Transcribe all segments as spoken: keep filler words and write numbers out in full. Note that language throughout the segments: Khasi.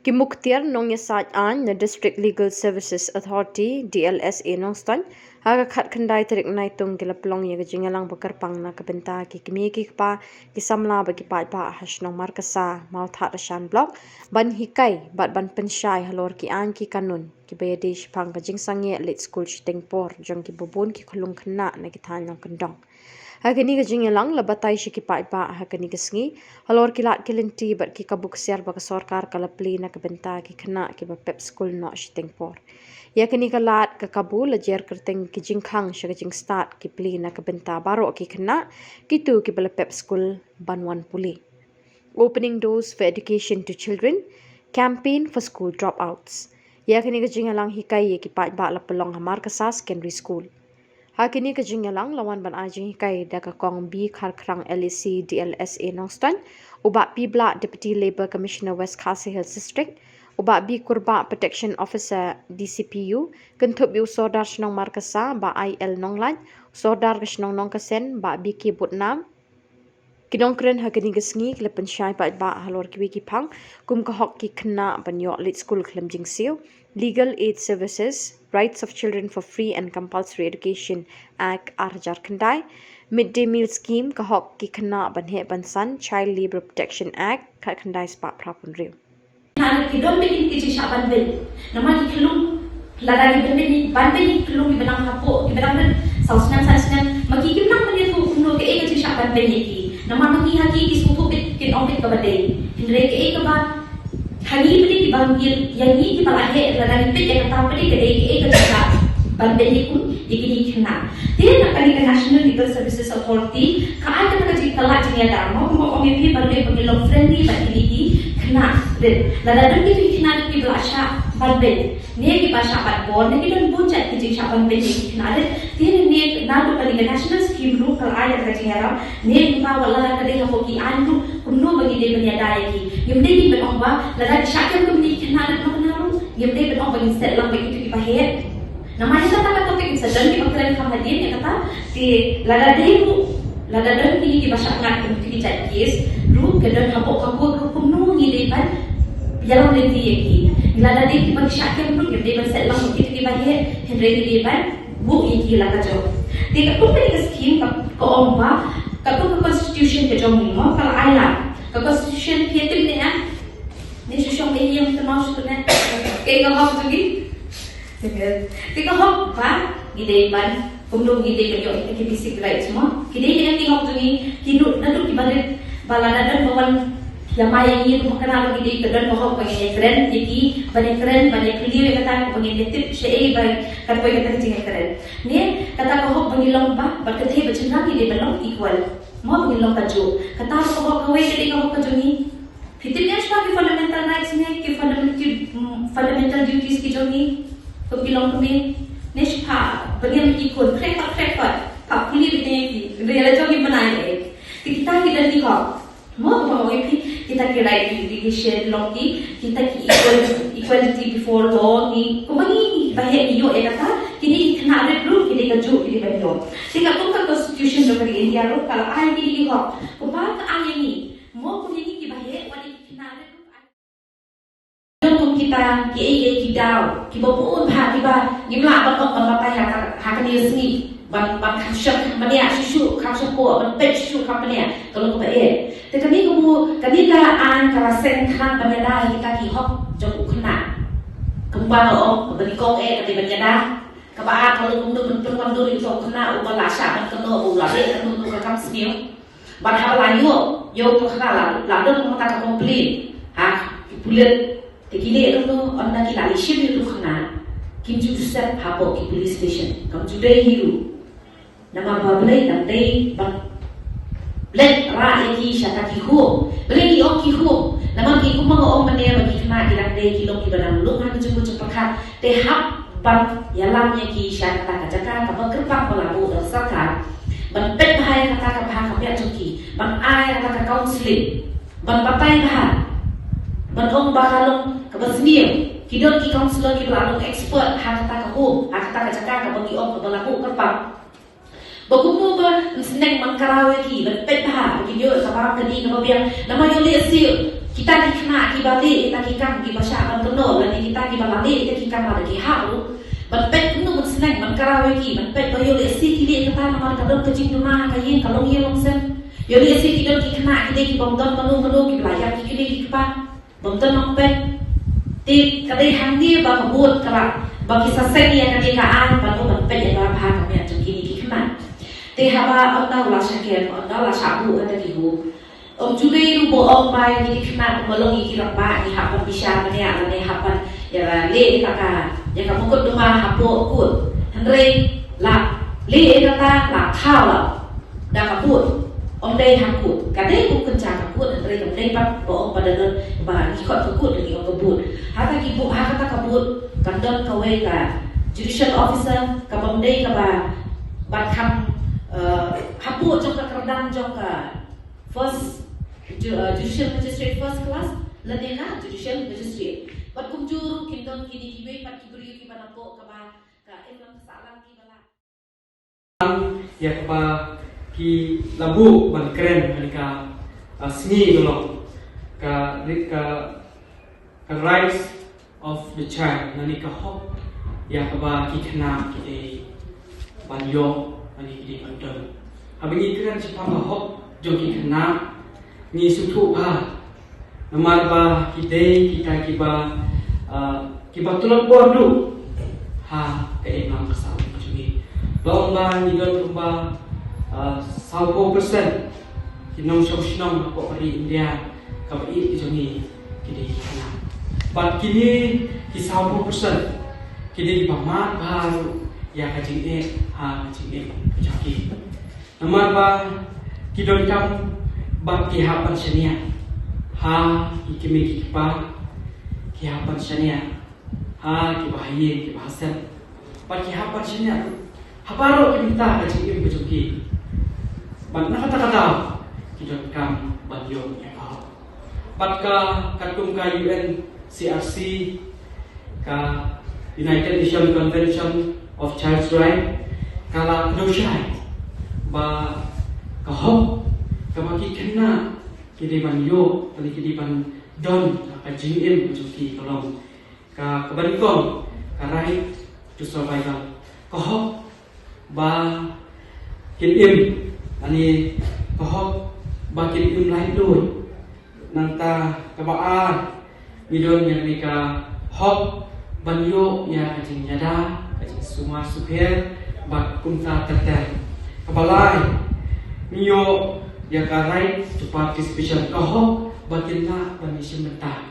Ki Muktiar Nongïasaid Aiñ na District Legal Services Authority, D L S A, Nongstoiñ, ha ka khatkhyndai tarik Naitung ki la pynlong ïa ka jingïalang ba kyrpang na ka bynta ki kmie ki kpa, ki samla bad ki paidbah ha shnong Markasa, Mawthadraishan Block, ban hikai bad ban pynshai halor ki aiñ ki kanun kiba ïadei shaphang ka jingsangeh leit skul shiteng por jong kiba bun ki khyllung khynnah na ki thaiñ nongkyndong. Ha kane ka jingïalang la batai sha ki paidbah ha kane ka sngi halor ki lad ki lynti bad ki kabu ksiar ba ka sorkar ka la plie na ka bynta ki khynnah kiba pep skul noh shiteng por. Ïa kane ka lad ka kabu la jer kyrteng ki jingkhang sha ka jingstad ki plie na ka bynta baroh ki khynnah, kito kiba la pep skul ban wan pule. Opening Doors for Education to Children, Campaign for School Dropouts. Ïa kane ka jingïalang hikai ïa ki paidbah la pynlong ha Markasa Secondary School. Ha kane ka jingïalang la wan ban ai jinghikai da ka Kong B Kharkhrang, L A C, D L S A, Nongstoiñ, u Bah P Blah, Deputy Labour Commissioner, West Khasi Hills District, u Bah B Kurbah, Protection Officer, D C P U, kynthup ïa u Sordar shnong Markasa, Bah I L Nonglait, u Sordar ka shnong Nongkasen, Bah B K Butnam, Ki nongkren ha kane ka sngi ki la pynshai paidbah halor kiwei ki phang, kum ka hok ki khynnah ban ïoh leit skul khlem jingsiew, legal aid services, rights of children for free and compulsory education Act ar hajar khyndai, midday meal scheme, ka hok ki khynnah ban heh ban san, Child Labour Protection Act khatkhyndai spah phra phew hynriew. Nang ki don beit ki jingshah ban beit. Namar ki khyllung, lada ki ban beit, ban beit ki khyllung kiba nang hapoh, kiba nang rit saw snem san snem, ma ki kim nang ban ïathuh kumno kaei ka jingshah ban beit ïa ki. Namar ma ki ha ki ki sngewthuh beit, kin ong beit kaba dei. Hynrei kaei kaba ha ngi beit kiba ngi, ïa ngi kiba la heh, lada ngi peit ïa kata beit ka dei kaei ka jingshah ban beit ïa ki, ïa kine ki khynnah. Te na kane ka National Legal Services Authority ka ai kata ka jingkylla jingïada, mo, mo, ong ïa phi ban leh ba ngi long friendly bad kine ki khynnah rit. Lada don kine ki khynnah rit kiba la shah ban beit, ne kiba shah bat bor, ne ki don bun jait ki jingshah ban beit ïa ki khynnah rit. Te ne, ne naduh kane ka national scheme ruh ka la ai kata ka jingïarap, ne kumba wat lada ka dei hapoh ki aiñ ruh, kumno ba ngi dei ban ïada ïa ki. Ngim dei ban ong ba lada ki shah kem kumne ki khynnah rit, ma kane ruh ngim dei ban ong ba ngin set lang beit kito kiba heh. Namar ïa kata ka topic sa don kiba kren kham hadien ïa kata, te lada dei ruh, lada don kine kiba shah ngat kum kine ki jait case ruh, ka don hapoh ka court ruh kumno ngi dei ban ïalam lynti ïa ki. Lada dei kiba shah kem ruh, ngim dei ban set lang kum kine kiba heh, hynrei ngi dei ban buh ïa ki la ka jong. Te katkum kane ka scheme ka, ka ong ba, katkum ka constitution ka jong ngi mo, ka la ai lang. Ka constitution phi tip ne em? Ni shu shong ei ïa ka maw shu ne. Kaei ka hok jong ngi? Te ka hok ba ngi dei ban, kumno ngi dei ban ïoh ïa ki basic rights mo. Ki dei ne em ki hok jong ngi, ki naduh, naduh kiba rit, ba lada don ba wan ïamai ïa ngi ruh ma kane ruh ngi dei, ka don ka hok ba ngin ïakren ïa ki, ban ïakren, ban ïakhliew ïa kata, ba ngin ïatip shaei ba ka poi kata ka jingïakren. Ne kata ka hok ba ngi long ba, bad ka thei ba shynrang ngi dei ban long equal. Mo, ba ngin long kajuh. Kata ruh ka hok kawei ka dei ka hok ka jong ngi. Phi tip ne em shaphang ki fundamental rights ne ki fundamental, mm, fundamental duties ki jong ngi kum ki longkmie? Ne shaphang ba ngin ïa ki khun, khreh pat, khreh pat, phah pule beit ne ki, hynrei la jong ngi bnai eh. Te kita ki don ki hok. Mo, kumba ong ïa phi, kita ki right to education, long ki, kita ki equal, equality before law, ngi, kumba ngi, ba heh ngi ïoh ïa kata, kine ki khynnah rit ruh ki dei kajuh ki dei ban ïoh. Te katkum ka constitution jong ka ri India ruh ka la ai kine ki hok. Kumba ka ai ïa ngi. Mo, kum ïa ngi kiba heh, wat ïa ki khynnah rit ruh. Don kum kita kiei kiei ki daw kiba bun bha kiba ngim lah ban ong ban batai ha ka, ha kane ka sngi, ban, ban kham shym kham bniah shuh shuh, kham shym poh ban peit shuh shuh kham bniah, ka long kaba eh. Te kane ka bu, kane ka aiñ ka la seng khnang ban ïada ïa kita ki hok jong u khynnah. Kumba nga ong, kaba nyngkong eh ka dei ban ïada. Kaba ar, ka long kumno ban pynwandur ïa uto u khynnah uba la shah ban kynnoh, u la beh katno katno ka kam sniew. Bad haba la ïoh ïa uto u khynnah, la, la don kumta ka complain ha ki pulit. Te ki leh kumno? Ynda ki la leit shim ïa uto u khynnah, kim ju sep hapoh ki police station, kam ju dei hi ruh. Namar ba balei? Dang dei ban leit rah ïa ki sha kita ki home. Balei ngi ong ki home? Namar ki, kumba nga ong mynne, ba ki khynnah ki dang dei, ki long kiba dang lung ha ka jingmut jingpyrkhat. Te hap ban ïalam ïa ki sha kata ka jaka kaba kyrpang ba la buh da ka sorkar, ban peit bha ïa kata ka bha ka miat jong ki, ban ai kata ka counselling, ban batai bha, ban ong ba ka long kaba sniew. Ki don ki counselor kiba la long expert ha kata ka home, ha kata ka jaka kaba ngi ong kaba la buh kyrpang. Ba kumno ban sneng ban kynmaw ïa ki, ban peit bha ba kin ïoh ïa ka baram kane kaba biang. Namar ïoh lehse Kita ki khynnah kiba leh ïa kita ki kam kiba shah ban kynnoh, lane kita kiba la leh ïa kita ki kam lada ki hap ruh, ban peit kumno ban sneng, ban karaoke, ban peit ba ïoh lehse ki leh kata namar ka don ka jingduna ha ka ïing, ka longïing longsem. Ïoh lehse ki don ki khynnah ki dei ki bym don mano mano, kiba la ïap ki kmie ki kpa, bym don nongpeit. Te ka dei hangne ba ka board ka la, ba ki sa seng ïa kane ka aiñ ban ong ban peit ïa ka bha ka miat jong kine ki khynnah. Te haba ynda u la shah kem, ynda u la shah buh kata ki hok, ym ju dei ruh ba ong ba ïa ki khynnah kumba long ïa ki rangbah ngi hap ban bishar bniah lane hap ban ïa leh ïa ka, ïa ka mukotduma hapoh court. Hynrei la leh ïa kata la thaw la da ka board. Ym dei ha court, ka dei kum kynja ka court, hynrei kam dei pat ba ong ba da don ba ngi khot ka court, ngi ong ka board. Ha kata ki board, ha kata ka board kan don kawei ka judicial officer, kabym dei kaba ban kham, eh, hapoh jong ka kyrdan jong ka first ju-, eh, judicial magistrate first class lane ka judicial magistrate. Bad kumjuh ruh kin don kine kiwei pat ki briew kiba napoh kaba ka imlang ka sahlang kiba la ïa kaba ki la buh ban kren ha kane ka, ah, sngi ka long ka, ka, ka rights of the child, lane ka hok ïa kaba ki khynnah ki dei ban ïoh, lane ki dei ban don. Haba ngi kren shaphang ka hok jong ki khynnah, ngi sngewthuh bha namar ba ki dei kita kiba, ah, kiba tlot bor duh ha ka imlang ka sahlang ka jong ngi. Long ba ngi don kumba, ah, sawphew percent ki nongshong shnong hapoh ka ri India kaba ïeit ka jong ngi ki dei ki khynnah. Bad kine ki sawphew percent ki dei kiba mad bha ruh ïa ka jingeh ha ka jingim ka jong ki. Namar ba ki donkam ba ki hap ban shaniah ha ki kmie ki kpa, ki hap ban shaniah ha kiba ha ïing kiba ha sem. Bad ki hap ban shaniah ha baroh ki bynta ka jingim ka jong ki. Bad na kata ka daw ki donkam ban ïoh ïa ka hok. Bad ka, katkum ka U N C R C, ka United Nations Convention of Child's Rights, ka la kdew shai ba ka hok kaba ki khynnah ki dei ban ïoh, lane ki dei ban don ha ka jingim ka jong ki ka long ka, kaba nyngkong, ka right to survival. Ka hok ba kin im, lane ka hok ba kin im laitluid. Nangta kaba ar, ngi don ïa kane ka hok ban ïoh ïa ka jingïada, ka jingsumar sukher bad kumta ter ter. Kaba lai, ngi ïoh ïa ka right to participation, ka hok ba kin lah ban ïashim bynta.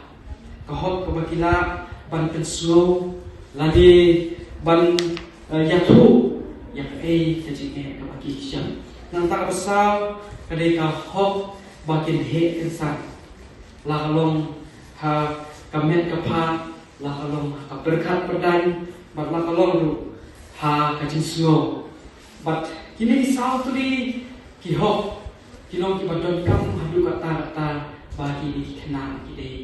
Ka hok kaba ki lah ban pynsngew lane ban, eh, ïathuh ïa kaei ka jingeh kaba ki shem. Nangta kaba saw ka dei ka hok ba kin heh kynsan, la ka long ha ka met ka phad, la ka long ha ka pyrkhat pyrdaiñ, bad la ka long ruh ha ka jingsngew. Bad kine ki saw tylli ki hok ki long kiba donkam haduh katta katta ba kine ki khynnah ki dei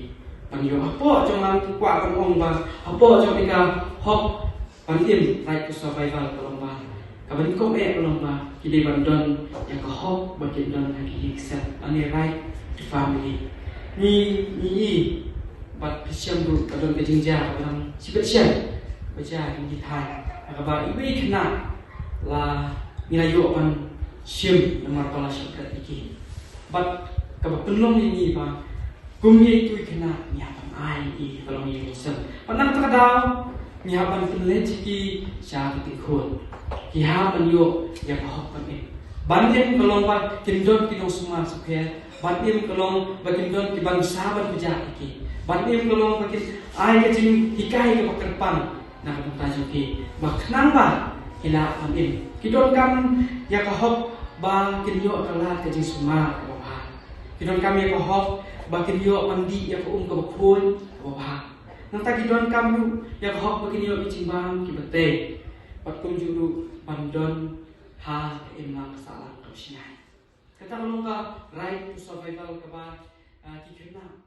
ban ïoh. Hapoh jong ngan kwah ban ong ba hapoh jong kane ka hok ban im, right to survival, ka long ba kaba nyngkong eh ka long ba ki dei ban don ïa ka hok ba kin don ha ki ïing ki sem, lane right to family. Ngi, ngi i bad phi shem ruh ka don ka jingjia kaba dang shibit shen ba jia ha ki thaiñ, ha kaba iwei i khynnah la, ngi la ïoh ban shim namar ba la shah bret ïa ki. Bad kaba pynlong ïa ngi ba kum ngi tu i khynnah ngi hap ban ai ïa ki, ka long ïa ki shem. Bad na kata ka daw ngi hap ban pynleit ïa ki sha ka tyngkhun. Ki hap ban ïoh ïa ka hok ban im. Ban im ka long ba kin don ki nongsumar sukher. Ban im ka long ba kin don ki ban sa ban pynjah ïa ki. Ban im ka long ba kin ai ka jinghikai kaba kyrpang na ka bynta jong ki, ba khnang ba ki lah ban im. Ki donkam ïa ka hok ba kin ïoh ka lad ka jingsumar kaba bha. Ki donkam ïa ka hok ba kin ïoh ban dih ïa ka um kaba khuid kaba bha. Nangta ki donkam ruh ïa ka hok ba kin ïoh ki jingbam kiba tei. Bad kumjuh ruh ban don ha ka imlang ka sahlang kaba shngaiñ. Kata ka long ka right to survival kaba, ah, ki khynnah